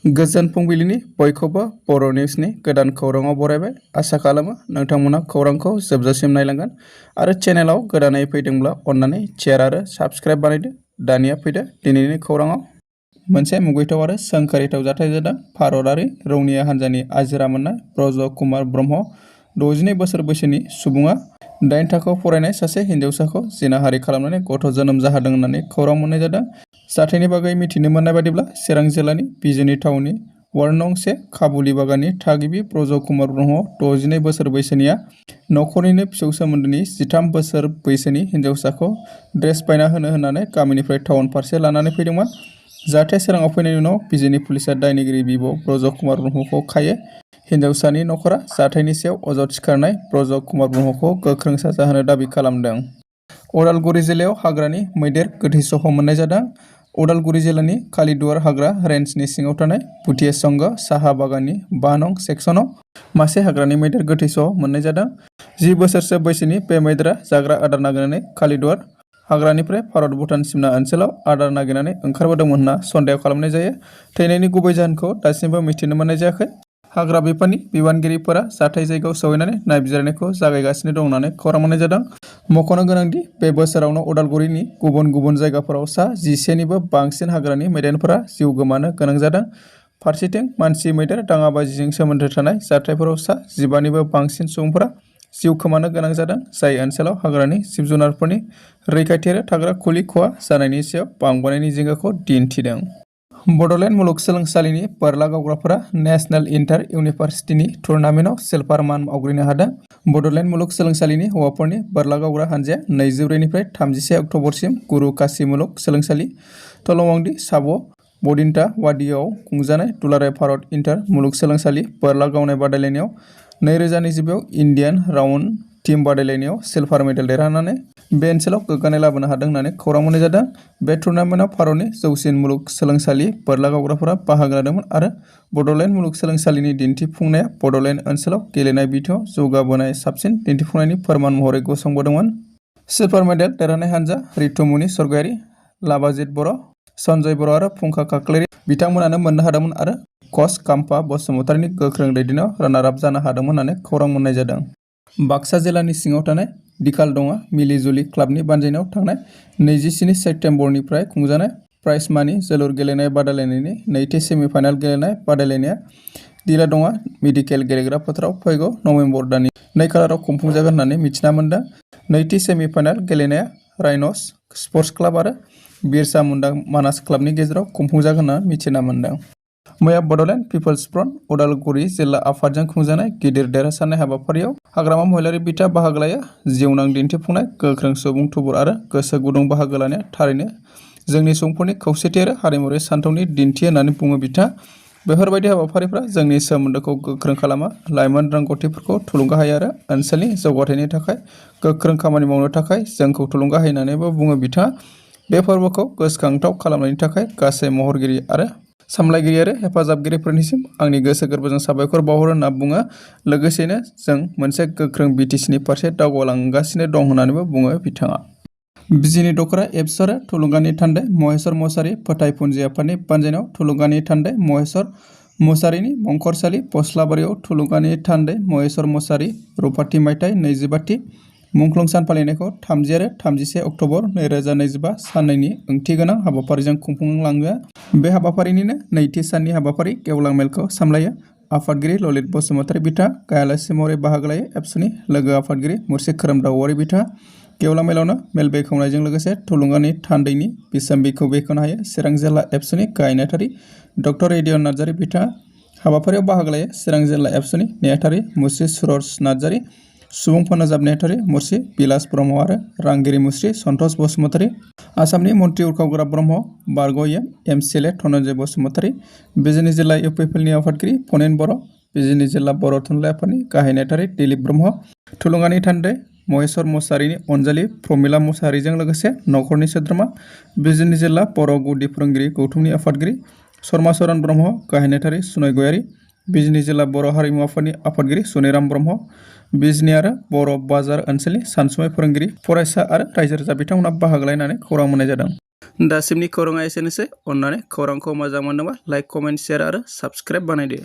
गोजोन फुंबिलिनि बयखौबो बर' निउसनि गोदान खौराङाव बरायबाय। आसा खालामो नोंथांमोना खौरांखौ जोबजासिम नायलांगोन आरो चेनेलाव गोदानै फैदोंब्ला अन्नानै शेयार आरो साबस्क्राइब बानायदो। दानिया फैदो दिनैनि खौराङाव। मोनसे मुगैथाव आरो सोंखारिथाव जाथाय जादों। भारतारि रौनिया हान्जानि आजिरा मोननाय ब्रज कुमार ब्रह्म 62 बोसोर बैसोनि सुबुङा 8 थाखोआव फरायनाय सासे हिन्जावसाखौ जिनाहारि खालामनानै गथ' जोनोम जाहोदों होननानै खौरां मोननाय जादों। जाथायनि बागै मिथिनो मोननाय बादिब्ला चिरां जिल्लानि बिजिनी टाउननि वार्ड नं 1 काबुली बागाननि थागिबि ब्रज कुमार ब्रह्म 62 बोसोर बैसोनिया नखरनिनो फिसौ सोमोन्दोनि 13 बोसोर बैसोनि हिन्जावसाखौ ड्रेस बायना होनो होननानै गामिनिफ्राय टाउन फारसे लानानै फैदोंमोन। जाथाय सोराङाव फैनायनि उनाव बिजिनी पुलिसा दायनिगिरि बिब' ब्रज कुमार ब्रह्मखौ खायो। हिन्जावसानि नखरा जाथायनि सायाव अजद सिखारनाय ब्रज कुमार ब्रह्मखौ गोख्रों साजा होनो दाबि खालामदों। उदालगुरि जिल्लायाव हाग्रानि मैदेर गोथै सह' मोननाय जादों। उदालगुरि जिल्लानि कालिदुवार हाग्रा रेन्जनि सिङाव थानाय भुटिया संग साहा बागाननि 5 नं सेक्सनाव मासे हाग्रानि मैदेर गोथै सह' मोननाय जादों। 10 बोसोरसो बैसोनि बे मैदेरा जाग्रा आदार नागिरनानै कालिदुवार हाग्रानिफ्राय भारत भुटान सिमना ओनसोलाव आदार नागिरनानै ओंखारबोदोंमोन होनना सन्देह खालामनाय जायो। थैनायनि गुबै जाहोनखौ दासिमबो मिथिनो मोननाय जायाखै। हाग्रा बिफाननि बिबानगिरिफोरा जाथाय जायगायाव सौहैनानै नायबिजिरनायखौ जागायगासिनो दं होननानै खौरां मोननाय जादों। मख'नो गोनांदि बे बोसोरावनो उदालगुरिनि गुबुन गुबुन जायगाफोराव सा 11निबो बांसिन हाग्रानि मैदेरफोरा जिउ गोमानो गोनां जादों। फारसेथिं मानसि मैदेर दाङाबाजिजों सोमोन्दो थानाय जाथायफोराव सा 15निबो बांसिन सुबुंफोरा जिउ खोमानो गोनां जादों। जाय ओनसोलाव हाग्रानि जिब जुनारफोरनि रैखाथि आरो थाग्रा खुलि खहा जानायनि सायाव बांबोनायनि जिंगाखौ दिन्थिदों। बड'लेण्ड मुलुगसोलोंसालिनि बोरला गावग्राफोरा नेशनेल इन्टार इउनिभार्सिटिनि टुर्नामेन्टआव सिलभार मान आवग्रिनो हादों। बड'लेण्ड मुलुगसोलोंसालिनि हौवाफोरनि बोरला गावग्रा हानजाया 24 निफ्राय 31 अक्ट'बरसिम गुरु काशी मुलुग सोलोंसालि तलवंडी साब बदिन्टा वाडियाव खुंजानाय दुलाराय भारत इन्टार मुलुगसोलोंसालि बोरला गावनाय बादायलायनायाव 2025 इन्डियान राउन्ड टीम बादायलायनायाव सिलभार मेडेल देरहानानै बे ओनसोलाव गोग्गानाय लाबोनो हादों होननानै खौरां मोननाय जादों। बे टुर्नामेन्टआव भारतनि जौसिन मुलुगसोलोंसालि बोरला गावग्राफोरा बाहागो लादोंमोन आरो बड'लेण्ड मुलुगसोलोंसालिनि दिन्थिफुंनाया बड'लेण्ड ओनसोलाव गेलेनाय बिथिङाव जौगाबोनाय साबसिन दिन्थिफुंनायनि फोरमान महरै गसंबोदोंमोन। सिलभार मेडेल देरहानाय हानजा रितुमुनि स्वर्गयारी, लाबाजित बर', सन्जय बर' आरो फुंखा काकलेरि बिथांमोनानो मोननो हादोंमोन आरो कच काम्पा बसुमतारिनि गोख्रों दैदेननायाव रानार आप जानो हादोंमोन होननानै खौरां मोननाय जादों। बाक्सा जिल्लानि सिङाव थानाय दिखालदङा मिलि जुलि क्लाबनि बानजायनायाव थांनाय 27 सेप्तेम्बरनिफ्राय खुंजानाय प्राइज मानि जोलुर गेलेनाय बादायलायनायनि नैथि सेमिफाइनाल गेलेनाय बादायलायनाया दिलादङा मेडिकेल गेलेग्रा फोथाराव फैगौ नभेम्बर दाननि 2 खालाराव खुंफुंजागोन होननानै मिथिना मोन्दों। नैथि सेमिफाइनाल गेलेनाया राइन'स स्पर्टस क्लाब आरो बिरसा मुन्डा मानास क्लाबनि गेजेराव खुंफुंजागोन होनना मिथिना मोन्दों। मैया बड'लेण्ड पिपल्स फ्रन्ट उदालगुरि जिल्ला आफादजों खुंजानाय गिदिर देरहासारनाय हाबाफारियाव हाग्रामा महिलारि बिथा बाहागो लायो। जिउनां दिन्थिफुंनाय गोख्रों सुबुं थुबुर आरो गोसो गुदुं बाहागो लानाया थारैनो जोंनि सुबुंफोरनि खौसेथि आरो हारिमुआरि सानथौनि दिन्थि होननानै बुङो बिथा। बेफोरबायदि हाबाफारिफ्रा जोंनि सोमोन्दोखौ गोख्रों खालामो, लाइमोन रोंगौथिफोरखौ थुलुंगा होयो आरो ओनसोलनि जौगाथायनि थाखाय गोख्रों खामानि मावनो थाखाय जोंखौ थुलुंगा होयो होननानैबो बुङो बिथाङा। बे फोरबोखौ गोसोखांथाव खालामनायनि थाखाय गासै महरगिरि आरो सामलायगिरि आरो हेफाजाबगिरिफोरनिसिम आंनि गोसो गोरबोजों साबायखर बावहरो होनना बुङो। लोगोसेनो जों मोनसे गोख्रों बिटिसिनि फारसे दावगालांगासिनो दं होननानैबो बुङो बिथाङा। बिजिनी दखरा एबसुवार थुलुंगानि थान्दै महेश्वर मुसाहारि फोथाय फुन्जि आफादनि बानजायनायाव थुलुंगानि थान्दै महेश्वर मुसाहारिनि मंखरसालि पस्लाबारियाव थुलुंगानि थान्दै महेश्वर मुसाहारि रुफाथि मायथाइ 25थि मुंख्लं सान फालिनायखौ 30 आरो 31 अक्ट'बर 2025 साननैनि ओंथिगोनां हाबाफारिजों खुंफुंलाङो। बे हाबाफारिनिनो नैथि साननि हाबाफारि गेवलां मेलखौ सामलायो आफादगिरि ललित बसुमतारि बिथाङा गायालासि महरै बाहागो लायो। एबसुनि लोगो आफादगिरि मुर्शिद खोरोमदाव औवारि बिथाङा गेवलां मेलावनो मेल बेखेवनायजों लोगोसे थुलुंगानि थान्दैनि बिसम्बिखौ बेखेवनो हायो। चिरां जिल्ला एबसुनि गाहाय नेहाथारि डक्टर रेडिअ' नार्जारि बिथाङा हाबाफारियाव बाहागो लायो। चिरां जिल्ला एबसुनि नेहाथारि मुस्रि सुरज नार्जारि, सुबुं फोनांजाब नेहाथारि मुस्रि बिलास ब्रह्म आरो रांगिरि मुस्रि सन्तोष बसुमतारि, आसामनि मन्त्रि उरखावग्रा ब्रह्म बारग' एम.सि.एल.ए. धनन्जय बसुमतारि, बिजिनी जिल्ला इउ.पि.पि.एल.नि आफादगिरि फनेन बर', बिजिनी जिल्ला बर' थुनलाइ आफादनि गाहाय नेहाथारि दिलीप ब्रह्म, थुलुंगानि थान्दै महेश्वर मुसाहारिनि अनजालि प्रमिला मुसाहारिजों लोगोसे नखरनि सोद्रोमा, बिजिनी जिल्ला बर' गुदि फोरोंगिरि गौथुमनि आफादगिरि सरमाचरन ब्रह्म, गाहाय नेहाथारि सुनय गयारि, बिजिनी जिल्ला बर' हारिमु आफादनि आफादगिरि सनिराम ब्रह्म, बिजिनी आरो बर' बाजार ओनसोलनि सानसुमै फोरोंगिरि, फरायसा आरो रायजो राजा बिथांमोनहा बाहागो लानानै खौरां मोननाय जादों। दासिमनि खौराङा एसेनोसै। अन्नानै खौरांखौ मोजां मोनोबा लाइक, कमेन्ट, शेयार आरो साबस्क्राइब बानायदो।